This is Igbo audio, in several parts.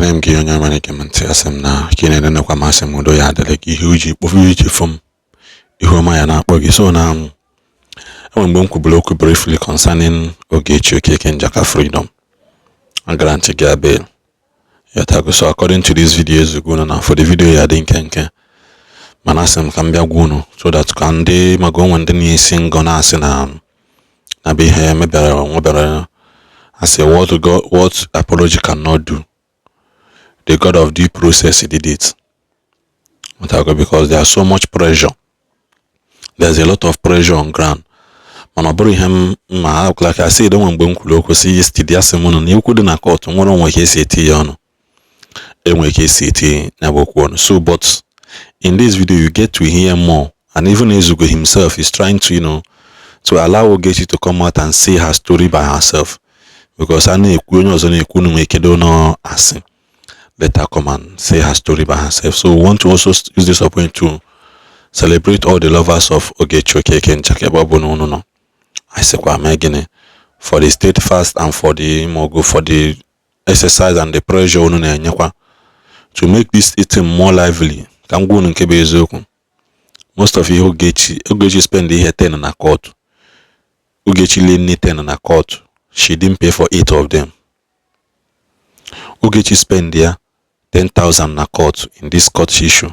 Ekene m gị, onye ọma na-ege m ntị. Asị m na ka ị na-enenekwa m, asị m udo ya adịrị gị. Ihe uji kpọfu iji fụ m, ihu ọma ya na-akpọ gị. So na enwere mgbe m kwuburu okwu briefly concerning Ogechi Okeke Njaka freedom a grant gị bail yatago. So according to this video, ezugo unu na for the video ya dị nkenke, mana asị m ka m bịa gwa unu so that ka ndị maga onwe ndị na-esi ngọ na-asị na bụ ihe mebere nwebere. Asị what God, what apology cannot do, the God of due process did it. Ọtago, because there is so much pressure, there's a lot of pressure on ground. Mana ọ bụrụ ihe m ma, like I said, onwe mgbe m kwuru okwu si yesterday, asị m unu na okwu dị na court nwere onwe ka esi eti ya ọnụ, enwe ka esi eti ya bụ okwu ọnụ. So but in this video you get to hear more, and even Ezugo himself is trying to to allow Ogechi to come out and say her story by herself, because a na-ekwu onye ọzọ na-ekwu unu nwee kedo nọ asị. Let her come and say her story by herself. So we want to also use this opportunity to celebrate all the lovers of Ogechi Okeke Njaka. Ebe ọ bụ na unu nọ, I sịkwa mee gịnị for the steadfast and for the imogo, for the exercise and the pressure unu na-enyekwa to make this thing more lively. Ka m gwa unu nke bụ eziokwu, most of ihe Ogechi spend ihe 10 na court, Ogechi lene 10 na court, she didn't pay for 8 of them. Ogechi spend ya 10,000 na court in this court issue,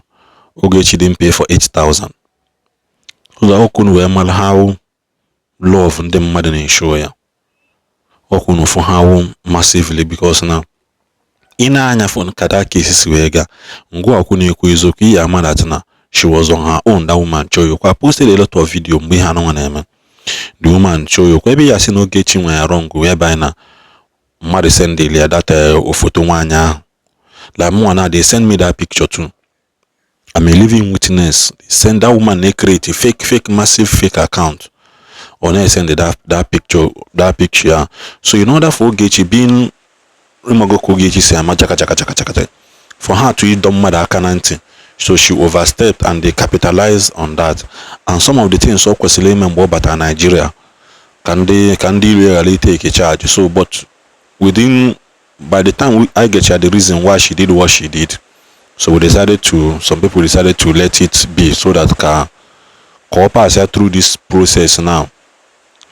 Ogechi didn't pay for 8,000. Ụzọ okwu wee mara how love ndị mmadụ na-eshow ya ọkwụ na ụfụ how massively, because na ị na-anya fon ka that case si wee gaa ngwa akwụ na-ekwu eziokwu iyi ama that na she was on her own. That woman show you posted a lot of video mgbe ihe anụnwa na-eme. The woman show you ebe ya sị na Ogechi nwe ya wrong, wee banye na mmadụ sendili ya that foto nwaanyị ahụ. Like mụnwa na they send me that picture too. I'm a living witness. They send that woman na create a fake massive fake account, ọ na-esend that picture ya. So in order for Ogechi being ịmago ka Ogechi si ama chaka chaka chaka chaka, for her to ịdọ mmadụ aka na ntị, so she overstepped and they capitalized on that. And some of the things ọ kwesịrị ime mgbe ọ batara Nigeria ka ndị iro ghara itake charge. So but within by the time I get the reason why she did what she did, so we decided to some people decided to let it be so that ka ọ pass ya through this process now,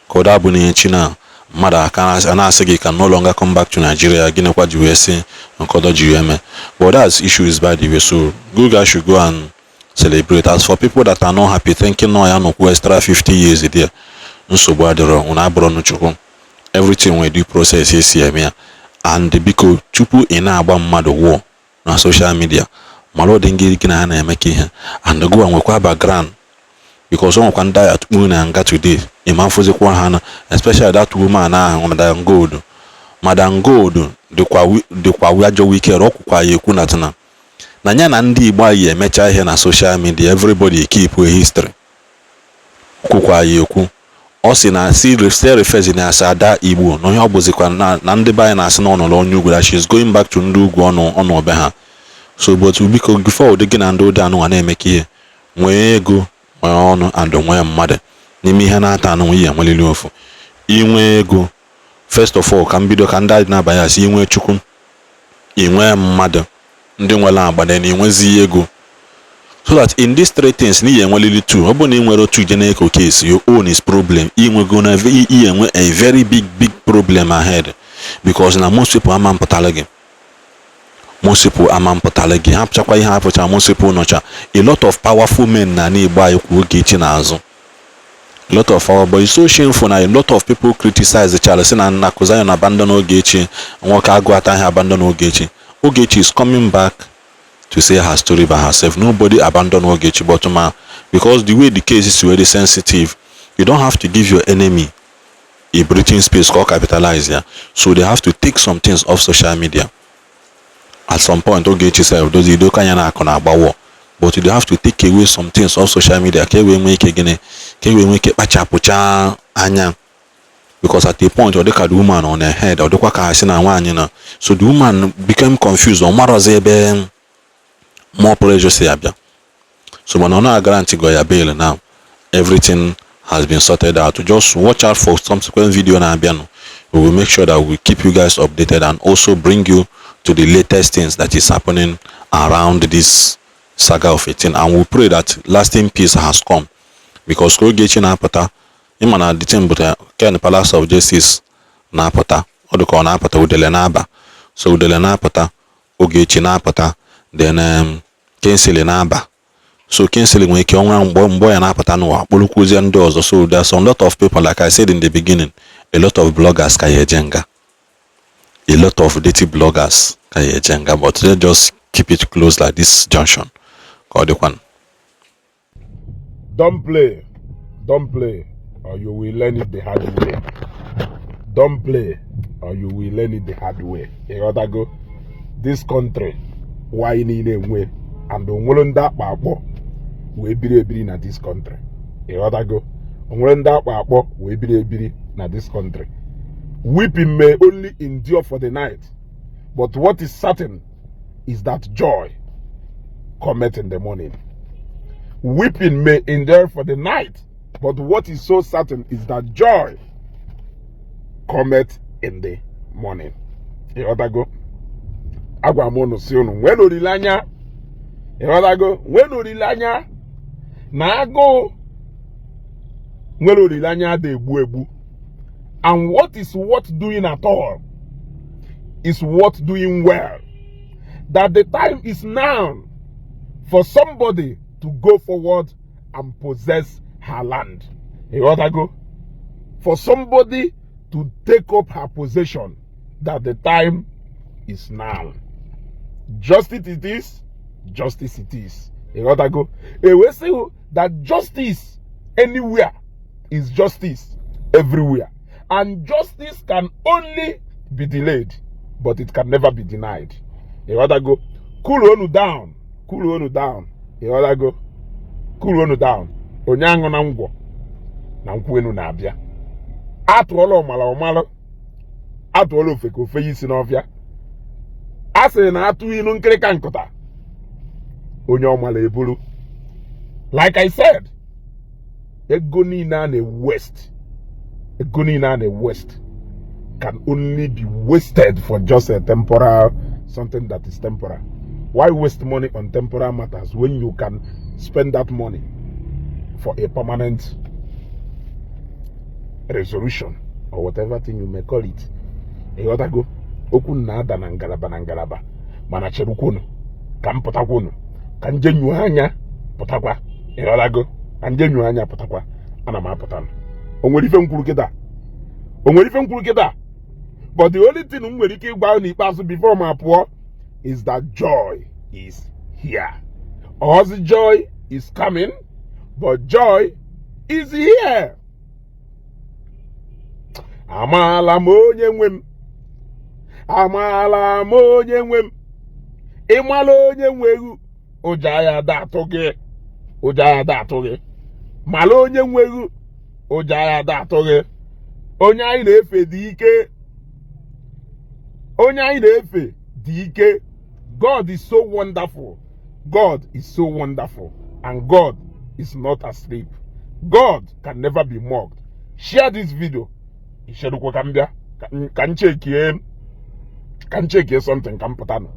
ka ọ dabụ na echi na mmadụ aka a na-asị gị can no longer come back to Nigeria. Gịnịkwa ji wee sị nke ọdọ ji wee mee? But that's issue is by the way. So go guys should go and celebrate. As for people that are not happy, thinking no ya nọkwu extra 50 years there, nsogbu adịrọ. Unu abụrụ Chukwu. Everything nwere due process esi eme ya. And biko, tupu ị na-agba mmadụ wụọ na social media, mara ụdị ngị gị na ha na-eme ka ihe and gụwa nwekwa background, because o nwekwa ndị agha tukpu na nga today ịma mfụzikwa ha na especially that woman ahụ, Madam Gold. Madam Gold dịkwa ajọ wicked. Ọ kwukwa ya ekwu na tina na ya na ndị Igbo anyị emecha ihe na social media, everybody keep a history. Kwukwa ya ekwu, ọ sị na si refers na asị ada Igbo na ihe ọ bụzikwa na ndị be anyị na-asị na ọ nọrọ onye ugwu, that she is going back to ndị ugwu ọnụ ọnụ obe ha. So but biko, before ụdị gị na ndị ụdị anụnwa na-eme ka ihe nwee ego, nwee ọnụ and nwee mmadụ n'ime ihe na-ata anụ ihe enwelili ofu inwe ego. First of all, ka m bido ka ndị adị na-abanye asị inwe Chukwu, inwe mmadụ ndị nwere agba, na inwezi ego, so that in these three things na ihe enwelili two. Ọ bụrụ na ị nwere otu ije na-eko case, your own is problem. Inwego na ihe enwe a very big big problem ahead, because na most people ama mpụtara gị, most people ama mpụtara gị. Ha pụchakwa ihe ha pụcha. Most people nọcha. A lot of powerful men na Igbo anyị kwuo Ogechi n'azụ, a lot of our, but it's so shameful na a lot of people criticize Charles sị na nna Zion abandon Ogechi, nwoke agụ ataghị abandon Ogechi. Ogechi is coming back to say her story by herself. Nobody abandon Ogechi, but ma because the way the case is very sensitive, you don't have to give your enemy a breathing space ka ọ capitalize ya. So they have to take some things off social media at some point. Ogechi sef dozi idoka anya na akụ na agba war, but they have to take away some things off social media ka e wee nwee ike gịnị, ka e wee nwee ike kpachapụcha anya, because at a point ọ dịka the woman on her head, ọ dịkwa ka ha si na nwaanyị na. So the woman became confused, ọ marọzi ebe more pressure si abịa. So mana ọ na-grant go ya bail now. Everything has been sorted out. Just watch out for subsequent video na-abịanụ. We will make sure that we keep you guys updated and also bring you to the latest things that is happening around this saga of a thing, and we pray that lasting peace has come, because ka Ogechi na-apụta, ịma na the thing bụ Ken Palace of Justice na-apụta, ọ dị ka ọ na-apụta, udele na-aba. So udele na-apụta, Ogechi na-apụta, then Kingsley na-aba. So Kingsley nwere ike ọnwa mgbe mgbe ya na-apụta n'ụwa kpụrụkwuzie ndị ọzọ. So there are some lot of people, like I said in the beginning, a lot of bloggers ka ya eje nga, a lot of dirty bloggers ka ya eje nga, but let's just keep it close like this junction ka ọ dịkwanụ. Don't play. Don't play, or you will learn it the hard way. Don't play, or you will learn it the hard way. Ịghọtago? This country, why niile enwe and onwere ndị akpa akpọ wee biri ebiri na this country. Ịghọtago? Onwere ndị akpa akpọ wee biri ebiri na this country. Weeping may only endure for the night, but what is certain is that joy cometh in the morning. Weeping may endure for the night, but what is so certain is that joy cometh in the morning. Ịghọtago? Agwa m unu si unu nwee n'olileanya. Ịghọtago? Nwee n'olileanya na agụụ nwere olileanya ada egbu egbu. And what is worth doing at all is worth doing well. That the time is now for somebody to go forward and possess her land. Ịghọtago? For somebody to take up her possession, that the time is now. Justice it is, justice it is. Ịghọtago? E wee sị that justice anywhere is justice everywhere. And justice can only be delayed, but it can never be denied. Ịghọtago? Cool unu down, cool unu down. Ịghọtago? Cool unu down. Onye aṅụ na ngwọ na nkwụ enu na-abịa. Atụọla ọmala ọmalụ, atụọla ofe ka ofe ya isi n'ọfịa. A sị na atụ ilu nkịrịka nkụta, onye ọmala eburu. Like I said, ego niile a na-waste, ego niile a na-waste can only be wasted for just a temporal something that is temporal. Why waste money on temporal matters when you can spend that money for a permanent resolution or whatever thing you may call it? Ịghọtago? Okwu na-ada na ngalaba na ngalaba, mana cherukwunu ka m pụtakwunu, ka m je nyuo anya pụtakwa. Ịghọtago? Ka m je nyuo anya pụtakwa. Ana m apụta. O nwere ife m kwuru kịta? O nwere ife m kwuru kịta? But the only thing m nwere ike ịgwa unu n'ikpeazụ before m apụọ is that joy is here. Ozi joy is coming, but joy is here. Amaala m onye nwe m. Amaala m onye nwe m. Ịmala onye nwe egwu, ụjọ ya ada atụ gị. Ụjọ ya ada atụ gị. Mala onye nwe egwu, ụjọ ya ada atụ gị. Onye anyị na-efe dị ike. Onye anyị na-efe dị ike. God is so wonderful. God is so wonderful. And God is not asleep. God can never be mocked. Share this video. Icherukwa ka m bịa ka m chekie something ka m pụta nụ.